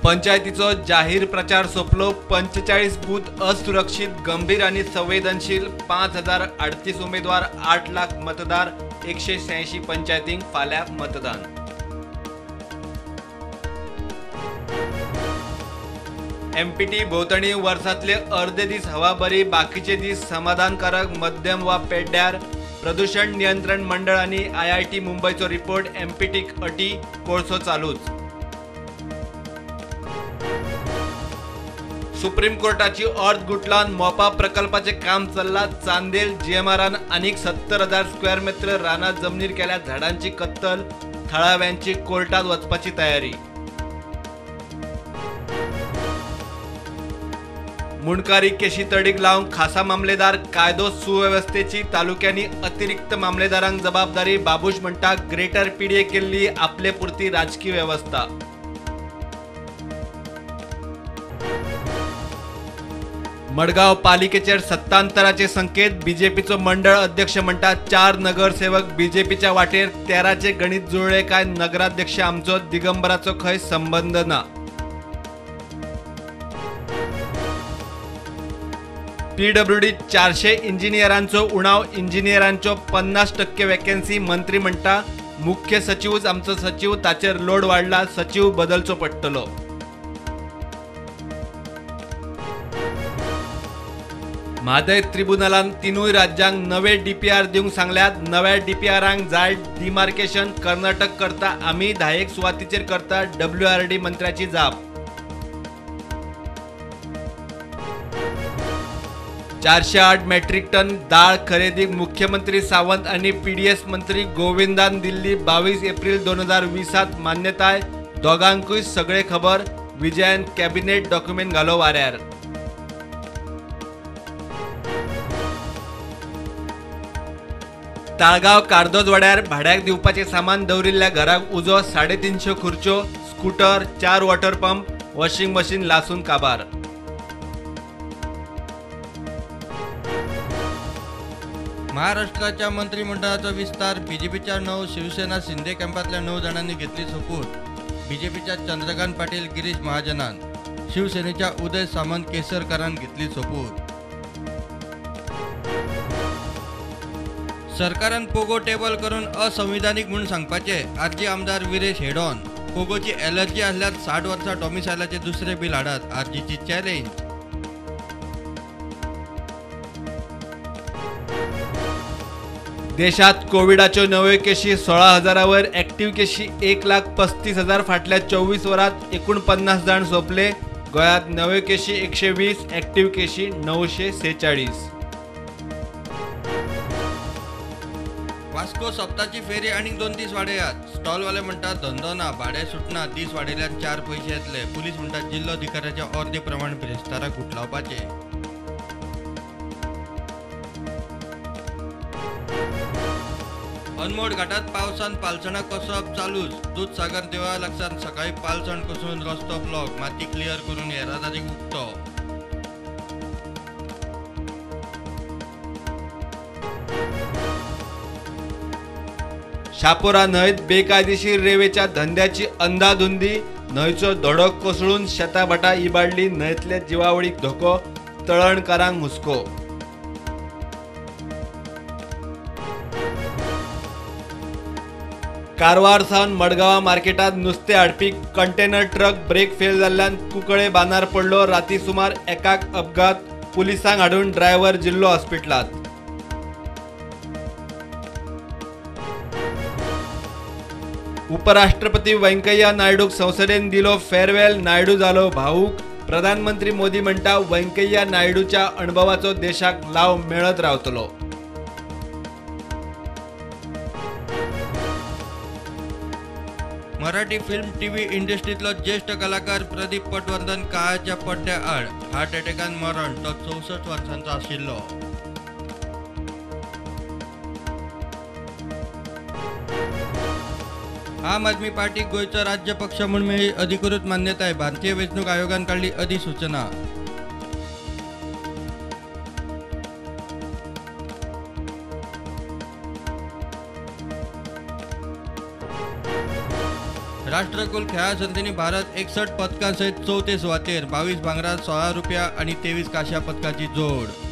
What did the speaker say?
पंचायतीचो जाहीर प्रचार सोंपलो. 45 बूथ असुरक्षित, गंभीर आनी संवेदनशील. 5038 उमेदवार, 8 लाख मतदार, 186 पंचायतींक फाल्यां मतदान. एमपीटी भोंवतणी वर्सांतले अर्दे दीस हवा बरी, बाकीचे दीस समाधानकारक, मध्यम वा पेड्ड्यार. प्रदूषण नियंत्रण मंडळ आनी आयआयटी मुंबयचो रिपोर्ट. एमपीटीक अटी, कोळसो चालूच. सुप्रीम कोर्टाची अर्द गुटलावन मोपा प्रकल्पाचे काम चल्ला. चांदेल जीएमआरान आनीक 70,000 स्क्वेअर मीटर रानां जमनीर केल्या झाडांची कत्तल. थळाव्यांची कोर्टात वचपाची तयारी. मुंडकारी केशी तडीक लावंक खासा मामलेदार, कायदो सुवेवस्थेची तालुक्यांनी अतिरिक्त मामलेदारांक जबाबदारी. बाबूश म्हणटा ग्रेटर पीडीए केल्ली आपले पुरती राजकी वेवस्था. मडगांव पालिकेचेर सत्तांतराचे संकेत. बीजेपीचो मंडळ अध्यक्ष म्हणटा 4 नगरसेवक बीजेपीच्या वाटेर. 13चे गणित जुळ्ळे काय नगराध्यक्ष आमचो, दिगंबराचो खंय संबंद ना. पीडब्ल्यूडी 400 इंजिनियरांचो उणाव, इंजिनियरांच्यो 50% वेकन्सी. मंत्री म्हणटा मुख्य सचिवच आमचो सचिव, ताचेर लोड वाडला, सचिव बदलचो पडटलो. म्हादय त्रिबुनलान 3 राज्यांक नवे डीपीआर दिवंक सांगल्यात. नव्या डीपीआरांक जाय डिमार्केशन. कर्नाटक करता, आमी 10 सुवातीचेर करता, डब्ल्यूआरडी मंत्र्याची जाप. 408 मेट्रीक टन दाळ खरेदीक मुख्यमंत्री सावंत आनी पीडीएस मंत्री गोविंदान दिल्ली 22 एप्रिल 2020 मान्यताय. दोगांकूय सगळे खबर. विजयान कॅबिनेट डॉक्युमेंट घालो वाऱ्यार. ताळगांव कार्दोजवाड्यार भाड्याक दिवपाचें सामान दवरिल्ल्या घराक उजो. 350 खुर्च्यो, scooter, 4 water pump, washing machine लासून काबार. महाराष्ट्राच्या मंत्रिमंडळाचा विस्तार. बीजेपीच्या 9, शिवसेना शिंदे कॅम्पातल्या 9 जणांनी घेतली सोपूत. बीजेपीच्या चंद्रकांत पाटील, गिरीश महाजनान, शिवसेनेच्या उदय सामंत केसरकरान घेतली सोपूत. सरकारान पोगो टेबल करून असंविधानिक म्हूण सांगपाचे, आरजी आमदार विरेश हेडॉन. पोगोची एलर्जी आसल्यार 60 वर्सां डॉमिसायलाचे दुसरे बिल हाडात, आरजीची चॅलेंज. देशात कोविडाच्यो नव्यो केशी 16,000 वयर, ऍक्टिव्ह केशी 1,35,000. फाटल्या 24 वरांत 49 जाण सोंपले. गोंयांत नव्यो केशी 120, ऍक्टिव्ह केशी 946. वास्को सप्ताची फेरी आनीक 2 दीस वाडयात. स्टॉलवाले म्हणटात धंदो ना, भाडें सुटना, दीस वाडयल्यार 4 पयशे येतले. पुलीस म्हणटात जिल्लोधिकाऱ्याच्या अर्दे प्रमाण बिरेस्तारा गुटलावपाचे. अनमोड घाटात पावसान पालसणां कोसळप चालूच. दूदसागर देवळा लागसार सकाळी पालसण कोसळून रस्तो ब्लॉक. माती क्लियर करून येरादारीक उक्तो. शापोरा न्हंयत बेकायदेशीर रेवेच्या धंद्याची अंदाधुंदी. न्हंयचो धडो कोसळून शेताभाटां इबाडली. न्हंयतल्या जिवावळीक धोको, तळणकारांक हुस्को. कारवार सावन मडगांवा मार्केटात नुस्तें हाडपी कंटेनर ट्रक ब्रेक फेल जाल्ल्यान कुंकळे बांदार पडलो. राती सुमार 1 अपघात. पुलिसांक हाडून ड्रायव्हर जिल्लो हॉस्पिटलांत. उपराष्ट्रपती व्यंकय्या नायडूक संसदेन दिलो फेअरवेल. नायडू जालो भावूक. प्रधानमंत्री मोदी म्हणटा व्यंकय्या नायडूच्या अणभवाचो देशाक लाव मेळत रावतलो. मराठी फिल्म टीव्ही इंडस्ट्रीतलो ज्येष्ठ कलाकार प्रदीप पटवर्धन काळाच्या पड्ड्या आड. हार्ट अटॅकान मरण. तो 64 वर्सांचो आशिल्लो. आम आदमी पार्टी गोंयचो राज्य पक्ष म्हूण मेळ्ळी अधिकृत मान्यताय. भारतीय वेंचणूक आयोगान काडली अधिसूचना. राष्ट्रकुल खेळां सर्तींनी भारत 61 पदकां सयत चवथे सुवातेर, 22 भांगरा, 16 रुपया आनी 23 कांश्या पदकाची जोड.